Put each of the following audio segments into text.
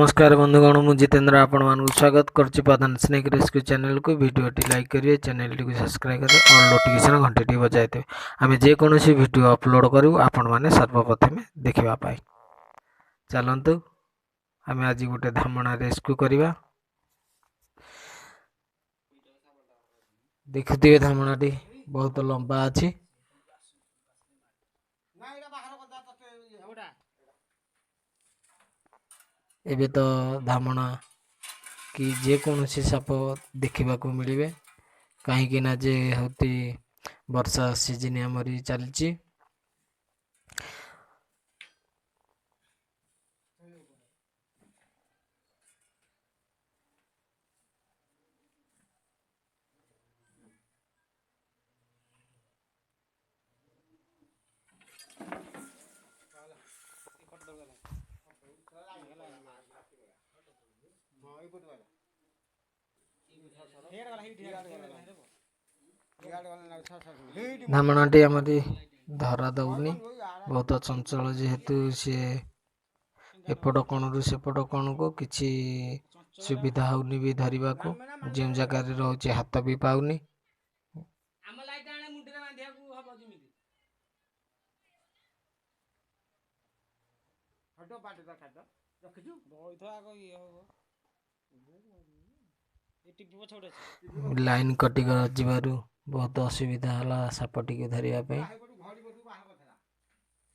ନମସ୍କାର ବନ୍ଧୁଗଣ, ମୁଁ ଜିତେନ୍ଦ୍ର ଆପଣମାନଙ୍କୁ ସ୍ୱାଗତ କରୁଛି ପ୍ରଧାନ ସ୍ନେକ୍ ରେସ୍କ୍ୟୁ ଚ୍ୟାନେଲକୁ। ଭିଡ଼ିଓଟି ଲାଇକ୍ କରିବେ, ଚ୍ୟାନେଲଟିକୁ ସବସ୍କ୍ରାଇବ୍ କରିବେ, ଅଲ୍ ନୋଟିଫିକେସନ୍ ଘଣ୍ଟିଟି ବଜାଇଦେବେ। ଆମେ ଯେକୌଣସି ଭିଡ଼ିଓ ଅପଲୋଡ଼ କରିବୁ ଆପଣମାନେ ସର୍ବପ୍ରଥମେ ଦେଖିବା ପାଇଁ। ଚାଲନ୍ତୁ ଆମେ ଆଜି ଗୋଟେ ଧାମଣା ରେସ୍କ୍ୟୁ କରିବା। ଦେଖୁଥିବେ ଧାମଣାଟି ବହୁତ ଲମ୍ବା ଅଛି। ଏବେ ତ ଧାମଣା କି ଯେକୌଣସି ସାପ ଦେଖିବାକୁ ମିଳିବେ, କାହିଁକି ନା ଯେ ହେଉଛି ବର୍ଷା ସିଜିନ୍ ଆମରି ଚାଲିଛି। ଧାମଣାଟି ଆମରି ଧରା ଦଉନି, ବହୁତ ଚଞ୍ଚଳ ଯେହେତୁ ସିଏ ଏପଟ କୋଣରୁ ସେପଟ କୋଣକୁ କିଛି ସୁବିଧା ହଉନି ବି ଧରିବାକୁ। ଯେଉଁ ଜାଗାରେ ରହୁଛି ହାତ ବି ପାଉନି। ଲାଇନ୍ କଟି ଯିବାରୁ ବହୁତ ଅସୁବିଧା ହେଲା ସାପଟିକୁ ଧରିବା ପାଇଁ।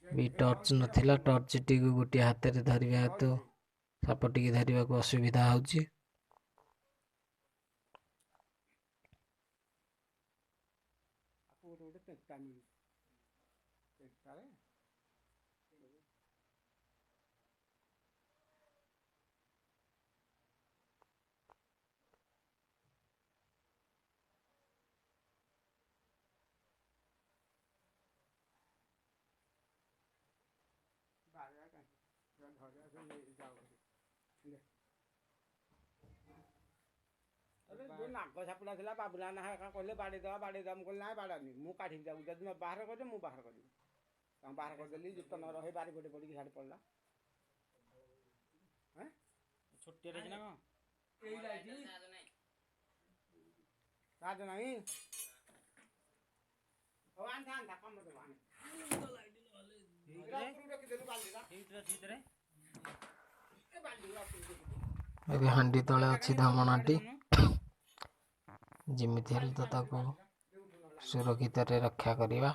ବି ଟର୍ଚ୍ଚ ନଥିଲା, ଟର୍ଚ୍ଚଟିକୁ ଗୋଟିଏ ହାତରେ ଧରିବା ହେତୁ ସାପଟିକି ଧରିବାକୁ ଅସୁବିଧା ହେଉଛି। ନାଗ ସାପଟା ଥିଲା, ବାବୁଲା ନା କହିଲେ ବାଡ଼େଇ ଦେବା ବାଡ଼େଇ ଦେବା। ମୁଁ କହିଲି ନାଇଁ ବାଡ଼ାନି, ମୁଁ କାଢ଼ିବି ତାକୁ, ଯଦି ନ ବାହାର କରିବେ ମୁଁ ବାହାର କରିବି। ତାଙ୍କୁ ବାହାର କରିଦେଲି, ଯୁକ୍ତ ନ ରହି ବାରିପଟେ ପଡ଼ିକି ସିଆଡ଼େ ପଡ଼ିଲା। ସାହାଯ୍ୟ ନାହିଁ, ହଉ ଆଣିଥା ଆଣିଥା, କାମ ଦେବ ଆଣି। ଏବେ ହାଣ୍ଡି ତଳେ ଅଛି ଧାମଣାଟି, ଯେମିତି ହେଲେ ତ ତାକୁ ସୁରକ୍ଷିତରେ ରକ୍ଷା କରିବା।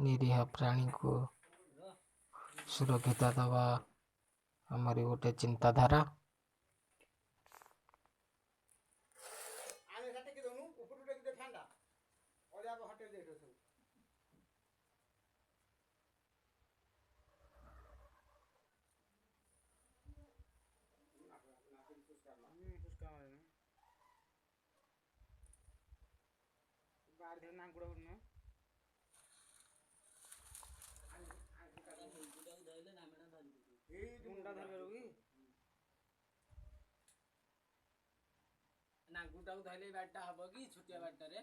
ନିରୀହ ପ୍ରାଣୀକୁ ସୁରକ୍ଷିତ ଦେବା ଆମରି ଗୋଟେ ଚିନ୍ତାଧାରା। ନାଙ୍ଗୁଟାକୁ ଧଇଲେ ବାଡ଼ିଟା ହବ କି? ଛୋଟିଆ ବାଡ଼ିଟାରେ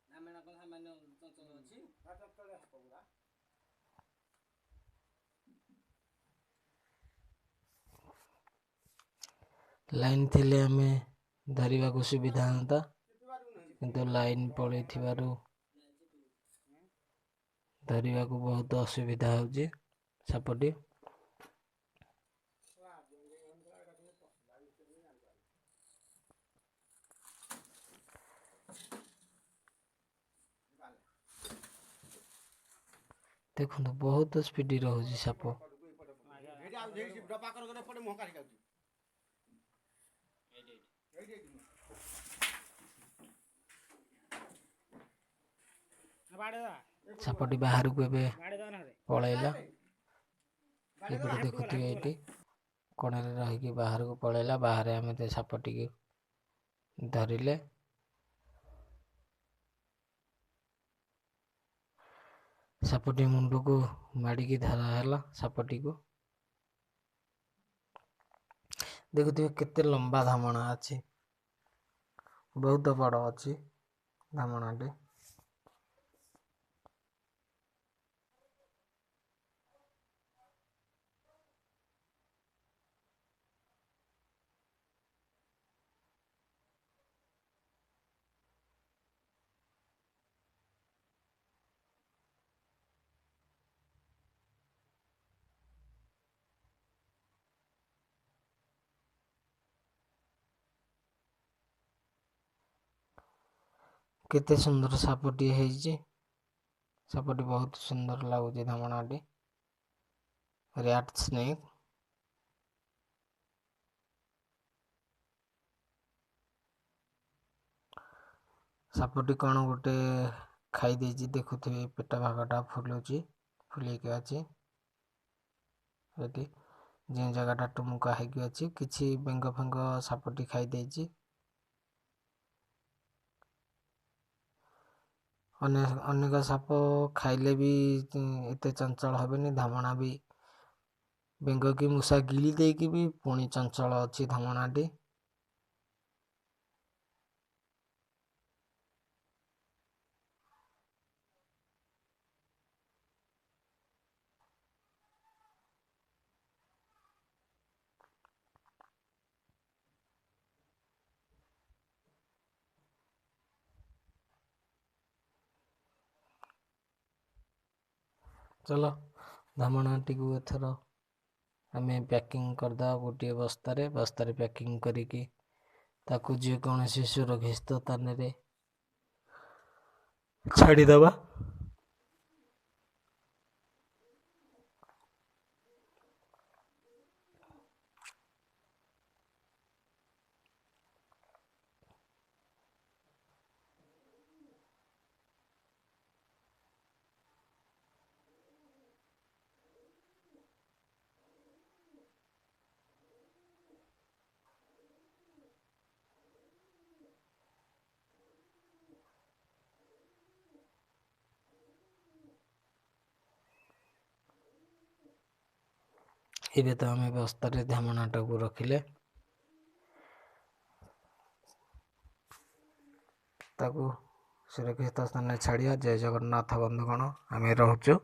ଧାମେଣା କଣ ସାମାନ୍ୟ ଚଞ୍ଚଳ ଅଛି? ଲାଇନ୍ ଥିଲେ ଆମେ ଧରିବାକୁ ସୁବିଧା ହୁଅନ୍ତା, କିନ୍ତୁ ଲାଇନ୍ ପଳେଇଥିବାରୁ ଧରିବାକୁ ବହୁତ ଅସୁବିଧା ହେଉଛି ସାପଟି। ଦେଖନ୍ତୁ ବହୁତ ସ୍ପିଡ୍ ରହୁଛି ସାପ। ସାପଟି ବାହାରକୁ ଏବେ ପଳେଇଲା। ଏପଟେ ଦେଖୁଥିବେ ଏଇଠି କୋଣରେ ରହିକି ବାହାରକୁ ପଳେଇଲା। ବାହାରେ ଆମେ ସାପଟିକୁ ଧରିଲେ। ସାପଟି ମୁଣ୍ଡକୁ ମାଡ଼ିକି ଧରା ହେଲା ସାପଟିକୁ। ଦେଖୁଥିବେ କେତେ ଲମ୍ବା ଧାମଣା ଅଛି, ବହୁତ ବଡ଼ ଅଛି ଧାମଣାଟି। କେତେ ସୁନ୍ଦର ସାପଟିଏ ହେଇଛି। ସାପଟି ବହୁତ ସୁନ୍ଦର ଲାଗୁଛି ଧାମଣାଟି। Rat snake. ସାପଟି କ'ଣ ଗୋଟେ ଖାଇ ଦେଇଛି, ଦେଖୁଥିବେ ପେଟ ଭାଗଟା ଫୁଲୁଛି, ଫୁଲେଇକି ଅଛି। ଏଠି ଯେଉଁ ଜାଗାଟା ଟୁମୁକା ହେଇକି ଅଛି, କିଛି ବେଙ୍ଗ ଫେଙ୍ଗ ସାପଟି ଖାଇ ଦେଇଛି। ଅନେକ ସାପ ଖାଇଲେ ବି ଏତେ ଚଞ୍ଚଳ ହେବେନି। ଧାମଣା ବି ବେଙ୍ଗ କି ମୂଷା ଗିଳି ଦେଇକି ବି ପୁଣି ଚଞ୍ଚଳ ଅଛି ଧାମଣାଟି। ଚାଲ ଧାମଣାଟିକୁ ଏଥର ଆମେ ପ୍ୟାକିଂ କରିଦେବା ଗୋଟିଏ ବସ୍ତାରେ। ବସ୍ତାରେ ପ୍ୟାକିଂ କରିକି ତାକୁ ଯେକୌଣସି ସୁରକ୍ଷିତ ସ୍ଥାନରେ ଛାଡ଼ିଦେବା। ଏବେ ତ ଆମେ ବସ୍ତାରେ ଧାମଣାଟାକୁ ରଖିଲେ, ତାକୁ ସୁରକ୍ଷିତ ସ୍ଥାନରେ ଛାଡ଼ିବା। ଜୟ ଜଗନ୍ନାଥ ବନ୍ଧୁଗଣ, ଆମେ ରହୁଛୁ।